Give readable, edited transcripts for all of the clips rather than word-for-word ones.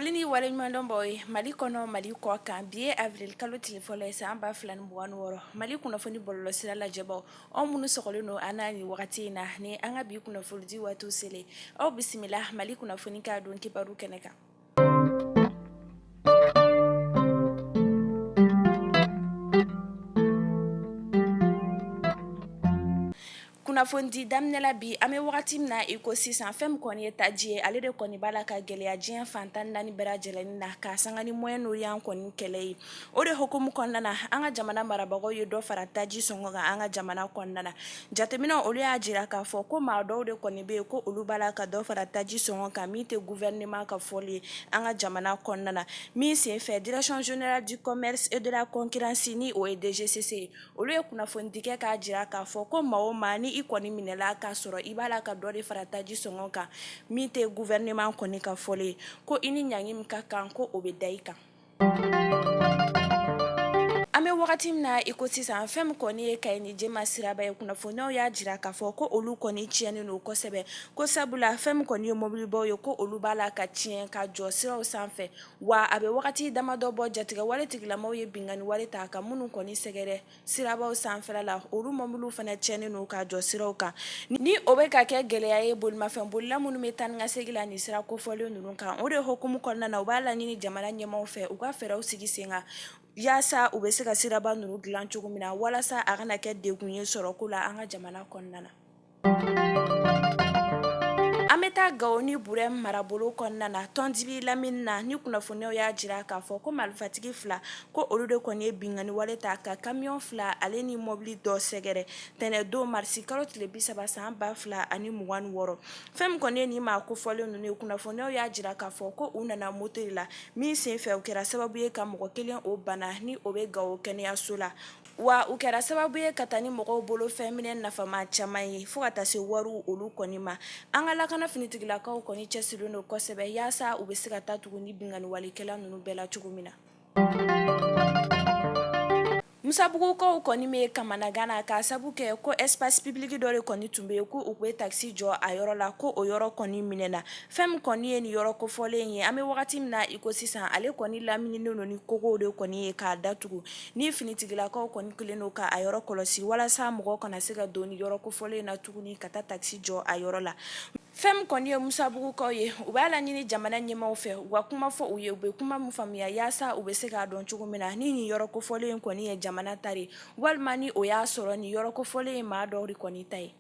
Foli ni waleɲumandɔn b'aw ye Mali kɔnɔ, Mali kɔ kan. Bi ye avril kalo tile fɔlɔ ye san 2026. Mali kunnafoni bɔlɔlɔsira lajɛbaw, aw minnu sɔgɔlen don an na nin wagati in na, ni an ka bi kunnafonidi waatiw selen, aw bisimila Mali kunnafoni ka don kibaru kɛnɛ kan. Kunnafonidi daminɛ la bi, an bɛ wagati min na i ko sisan, fɛn min kɔni ye taji ye, ale de kɔni b'a la ka gɛlɛya diɲɛ fan 14 bɛɛ lajɛlen na, k'a sanga ni Moyen-Orient kɔni kɛlɛ ye. O de hukumu kɔnɔna na, an ka jamana marabagaw ye dɔ fara taji sɔngɔ kan an ka jamana kɔnɔna na. Jateminɛw olu y'a jira k'a fɔ ko maa dɔw de kɔni bɛ yen ko olu b'a la ka dɔ fara taji sɔngɔ kan min tɛ gouvernement ka fɔli ye an ka jamana kɔnɔna na. Min senfɛ, Direction générale du commerce et de la concurrence ni o ye DGCC ye, olu ye kunnafonidi kɛ k'a jira k'a fɔ ko maa o maa ni i kɔni minɛla k'a sɔrɔ i b'a la ka dɔ de fara taji sɔngɔ kan min tɛ gouvernement kɔni ka fɔli ye, ko i ni ɲangi min ka kan, ko o bɛ da i kan. An bɛ wagati min na i ko sisan, fɛn min kɔni ye Kayi ni Jema siraba ye, kunnafoniyaw y'a jira k'a fɔ ko olu kɔni tiɲɛnen don kosɛbɛ, ko sabula fɛn min kɔni ye mobilibaw ye, ko olu b'a la ka tiɲɛ ka jɔ siraw sanfɛ. Wa a bɛ wagati damadɔ bɔ, jatigɛwale tigilamaw ye binkanni wale ta ka minnu kɔni sɛgɛrɛ sirabaw sanfɛla la, olu mɔbiliw fana tiɲɛnen don ka jɔ siraw kan. Ni o bɛ ka kɛ gɛlɛya ye bolimafɛn bolila minnu bɛ taa ni ka segin la nin sira kofɔlen ninnu kan. O de hukumu kɔnɔna na, u b'a laɲini jamana ɲɛmaaw fɛ u ka fɛɛrɛw sigi sen kan yaasa u bɛ se ka siraba ninnu dilan cogo min na, walasa a kana kɛ degun ye sɔrɔko la an ka jamana kɔnɔna na. An bɛ taa Gawo ni Burɛm marabolo kɔnɔna na, Tɔndibi lamini na, ni kunnafoniyaw y'a jira k'a fɔ ko marifatigi fila, ko olu de kɔni ye binkanni wale ta ka kamiyɔn fila ale ni mɔbili dɔ sɛgɛrɛ tɛnɛndon marisi kalo tile 30 san 2026. Fɛn min kɔni ye nin maa kofɔlen ninnu ye, kunnafoniyaw y'a jira k'a fɔ ko u nana moto de la, min senfɛ u kɛra sababu ye ka mɔgɔ kelen o bana ni o bɛ Gawo kɛnɛyaso la. Wa u kɛra sababu ye ka taa ni mɔgɔw bolo fɛn minɛ nafama caman ye fo ka taa se wariw olu kɔni ma. An ka lakana finitigilakaw kɔni cɛsirilen don kosɛbɛ yaasa u bɛ se ka taa tugu ni binkanni walekɛla ninnu bɛɛ la cogo min na. Musabugukaw kɔni bɛ kamanagan na k'a sabu kɛ ko espace public dɔ de kɔni tun bɛ yen ko u bɛ taxi jɔ a yɔrɔ la, ko o yɔrɔ kɔni minɛna. Fɛn min kɔni ye nin yɔrɔ kofɔlen ye, an bɛ wagati min na i ko sisan, ale kɔni lamininen don ni kogow de kɔni ye k'a datugu. Ni finitigilakaw kɔni kɛlen don ka a yɔrɔ kɔlɔsi walasa mɔgɔw kana se ka don nin yɔrɔ kofɔlen na tuguni ka taa taxi jɔ a yɔrɔ la. Fɛn min kɔni ye Musabugukaw ye, u b'a laɲini jamana ɲɛmaaw fɛ u ka kuma fɔ u ye, u bɛ kuma min faamuya yaasa u bɛ se k'a dɔn cogo min na ni nin yɔrɔ kofɔlen in kɔni ye jamana ta de ye, walima ni o y'a sɔrɔ nin yɔrɔ kofɔlen ye maa dɔw de kɔni ta ye.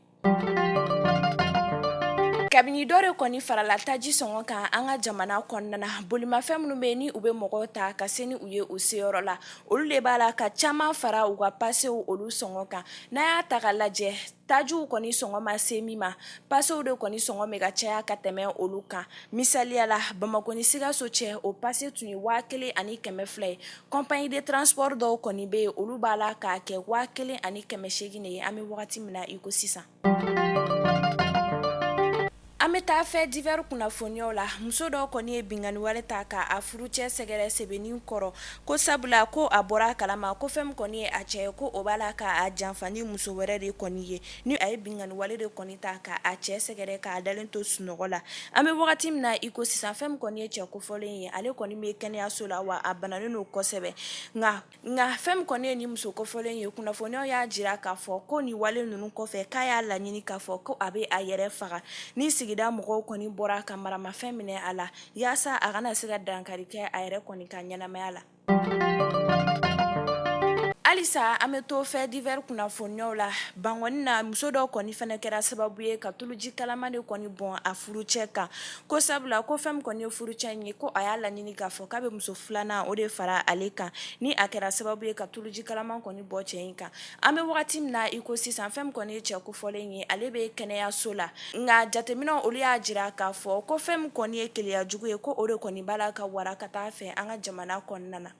Kabini dɔ de kɔni farala taji sɔngɔ kan an ka jamana kɔnɔna na, bolimafɛn minnu bɛ ni u bɛ mɔgɔw ta ka se ni u ye u seyɔrɔ la, olu de b'a la ka caman fara u ka pasew olu sɔngɔ kan. N'a y'a ta ka lajɛ, tajiw kɔni sɔngɔ ma se min ma, pasew de kɔni sɔngɔ bɛ ka caya ka tɛmɛ olu kan. Misaliya la, Bamakɔ ni Sikaso cɛ, o pase tun ye 1200 ye. Compagnie de transport dɔw kɔni bɛ yen, olu b'a la k'a kɛ 1800 de ye an bɛ wagati min na i ko sisan. An bɛ taa fait divers kunnafoniyaw la. Muso dɔ kɔni ye binkanni wale ta ka a furucɛ sɛgɛrɛ Sebenikɔrɔ, ko sabula ko a bɔra a kalama ko fɛn min kɔni ye a cɛ ye, ko o b'a la ka a janfa ni muso wɛrɛ de kɔni ye. Ni a ye binkanni wale de kɔni ta ka a cɛ sɛgɛrɛ k'a dalen to sunɔgɔ la. An bɛ wagati min na i ko sisan, fɛn min kɔni ye cɛ kofɔlen ye, ale kɔni bɛ kɛnɛyaso la wa a bananen don kosɛbɛ. Nka nka fɛn min kɔni ye nin muso kofɔlen ye, kunnafoniyaw y'a jira k'a fɔ ko nin wale ninnu kɔfɛ, k'a y'a laɲini k'a fɔ ko a bɛ a yɛrɛ faga. Ni sigida mɔgɔw kɔni bɔra ka maramafɛn minɛ a la yaasa a kana se ka dankari kɛ a yɛrɛ kɔni ka ɲɛnamaya la. Halisa an bɛ to fait divers kunnafoniyaw la. Bankɔni na, muso dɔ kɔni fana kɛra sababu ye ka tuluji kalaman de kɔni bɔn a furucɛ kan, ko sabula ko fɛn min kɔni ye furucɛ in ye, ko a y'a laɲini k'a fɔ k'a bɛ muso filanan o de fara ale kan, ni a kɛra sababu ye ka tuluji kalaman kɔni bɔn cɛ in kan. An bɛ wagati min na i ko sisan, fɛn min kɔni ye cɛ kofɔlen ye, ale bɛ kɛnɛyaso la. Nka jateminɛw olu y'a jira k'a fɔ ko fɛn min kɔni ye keleya jugu ye, ko o de kɔni b'a la ka wara ka taa fɛ an ka jamana kɔnɔna na.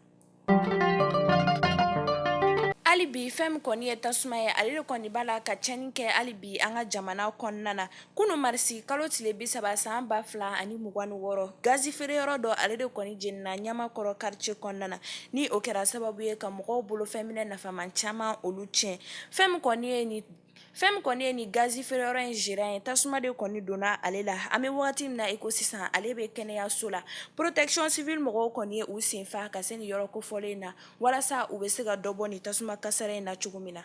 Hali bi fɛn min kɔni ye tasuma ye, ale de kɔni b'a la ka tiɲɛni kɛ hali bi an ka jamana kɔnɔna na. Kunun marisi kalo tile 30 san 2026, gazi feereyɔrɔ dɔ ale de kɔni jenina Ɲamakɔrɔ quartier kɔnɔna na, ni o kɛra sababu ye ka mɔgɔw bolofɛn minɛ nafama caman olu tiɲɛ. Fɛn min kɔni ye nin Fɛn min kɔni ye nin gazi feereyɔrɔ in gérant ye, tasuma de kɔni donna ale la. An bɛ wagati min na i ko sisan, ale bɛ kɛnɛyaso la. Protection civile mɔgɔw kɔni ye u senfa ka se nin yɔrɔ kofɔlen in na walasa u bɛ se ka dɔ bɔ nin tasuma kasara in na cogo min na.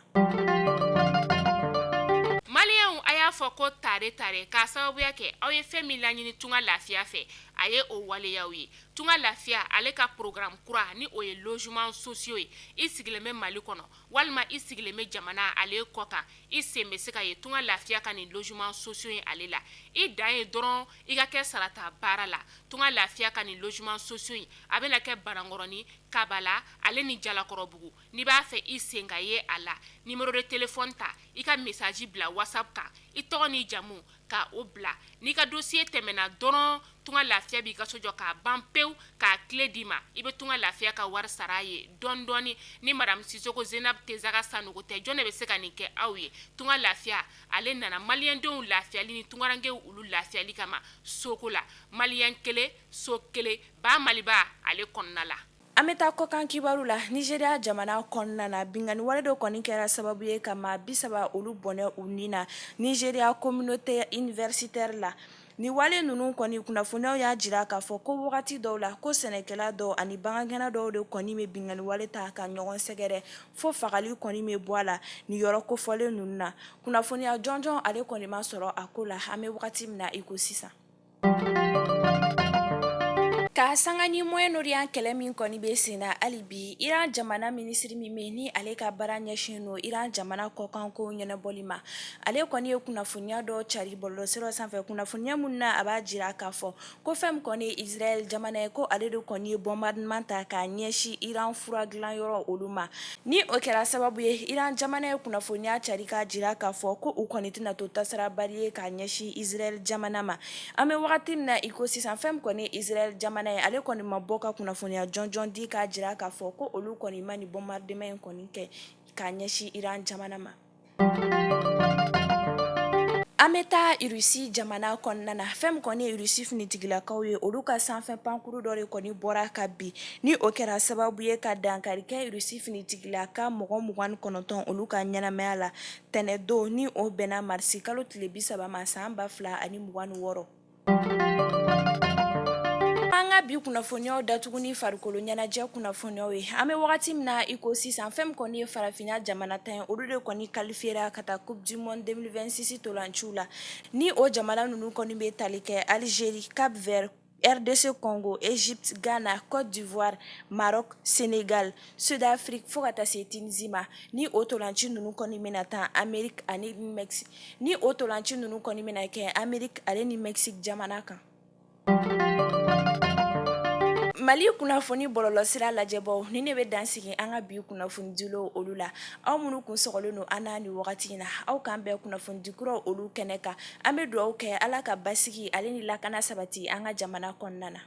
Maliyɛnw, a y'a fɔ ko tare tare k'a sababuya kɛ aw ye fɛn min laɲini Tunga Lafiya fɛ, a ye o waleyaw ye. Tunga Lafiya ale ka programme kura ni o ye logement sociaux ye. I sigilen bɛ Mali kɔnɔ walima i sigilen bɛ jamana ale kɔ kan, i sen bɛ se ka ye Tunga Lafiya ka nin logement sociaux in ale la. I dan ye dɔrɔn i ka kɛ sarata baara la. Tunga Lafiya ka nin logement sociaux in a bɛna kɛ Banankɔrɔni, Kabala ale ni Jalakɔrɔbugu. N'i b'a fɛ i sen ka ye a la, numéro de téléphone ta, i ka message bila WhatsApp kan, i tɔgɔ n'i jamu ka o bila. N'i ka dossier tɛmɛna dɔrɔn, Tunga Lafiya b'i ka so jɔ k'a ban pewu, k'a clé d'i ma. I bɛ Tunga Lafiya ka wari sara a ye dɔɔni dɔɔni. Ni madame Sisoko Zenab Tezaga Sanogo tɛ, jɔn de bɛ se ka nin kɛ aw ye? Tunga Lafiya ale nana maliyɛndenw lafiyali ni tungarankew olu lafiyali kama soko la. Maliyɛn kelen, so kelen, ba Maliba ale kɔnɔna la. An bɛ taa kɔkan kibaru la. Nigeria jamana kɔnɔna na, binkanni wale dɔ kɔni kɛra sababu ye ka maa 30 olu bɔnɛ u ni na Nigeria communauté universitaire la. Nin wale ninnu kɔni kunnafoniyaw y'a jira k'a fɔ ko wagati dɔw la, ko sɛnɛkɛla dɔw ani bagangɛnna dɔw de kɔni bɛ binkanni wale ta ka ɲɔgɔn sɛgɛrɛ fo fagali kɔni bɛ bɔ a la nin yɔrɔ kofɔlen ninnu na. Kunnafoniya jɔnjɔn ale kɔni ma sɔrɔ a ko la an bɛ wagati min na i ko sisan. Ka sanga ni Moyen-Orient kɛlɛ min kɔni bɛ sen na hali bi, Iran jamana minisiri min bɛ ni ale ka baara ɲɛsin don Iran jamana kɔkanko ɲɛnabɔli ma, ale kɔni ye kunnafoniya dɔ cari bɔlɔlɔsiraw sanfɛ, kunnafoniya minnu na a b'a jira k'a fɔ ko fɛn min kɔni ye Israël jamana ye, ko ale de kɔni ye bombardement ta k'a ɲɛsin Iran fura dilanyɔrɔ olu ma. Ni o kɛra sababu ye, Iran jamana ye kunnafoniya cari k'a jira k'a fɔ ko u kɔni tɛna to tasarabali ye k'a ɲɛsin Israël jamana ma. An bɛ wagati min na i ko sisan, fɛn min kɔni ye Israël jamana ye, ale kɔni ma bɔ ka kunnafoniya jɔnjɔn di k'a jira k'a fɔ ko olu kɔni ma nin bombardement in kɔni kɛ k'a ɲɛsin Iran jamana ma. An bɛ taa Russie jamana kɔnɔna na. Fɛn min kɔni ye Russie finitigilakaw ye, olu ka sanfɛ pankuru dɔ de kɔni bɔra ka bin, ni o kɛra sababu ye ka dankari kɛ Russie finitigilaka mɔgɔ 29 olu ka ɲɛnamaya la tɛnɛndon, ni o bɛnna marisi kalo tile 30 ma san 2026. An ka bi kunnafoniyaw datugu ni farikolo ɲɛnajɛ kunnafoniyaw ye. An bɛ wagati min na i ko sisan, fɛn min kɔni ye farafinna jamana 10 ye, olu de kɔni qualifiera ka taa Coupe du monde 2026 ntolanciw la. Ni o jamana ninnu kɔni bɛ tali kɛ Algérie, Cap Vert, RDC Congo, Égypte, Ghana, Côte d'Ivoire, Maroc, Sénégal, Sud-Afrique fo ka taa se Tunisie ma. Ni o ntolanci ninnu kɔni bɛna taa Amérique ani Mexique, ni o ntolanci ninnu kɔni bɛna kɛ Amérique ale ni Mexique jamana kan. Mali kunnafoni bɔlɔlɔsira lajɛbaw, ni ne bɛ dan sigi an ka bi kunnafonidilaw olu la. Aw minnu kun sɔgɔlen don an na nin wagati in na, aw k'an bɛn kunnafonidi kuraw olu kɛnɛ kan. An bɛ dugawu kɛ Ala ka basigi ale ni lakana sabati an ka jamana kɔnɔna na.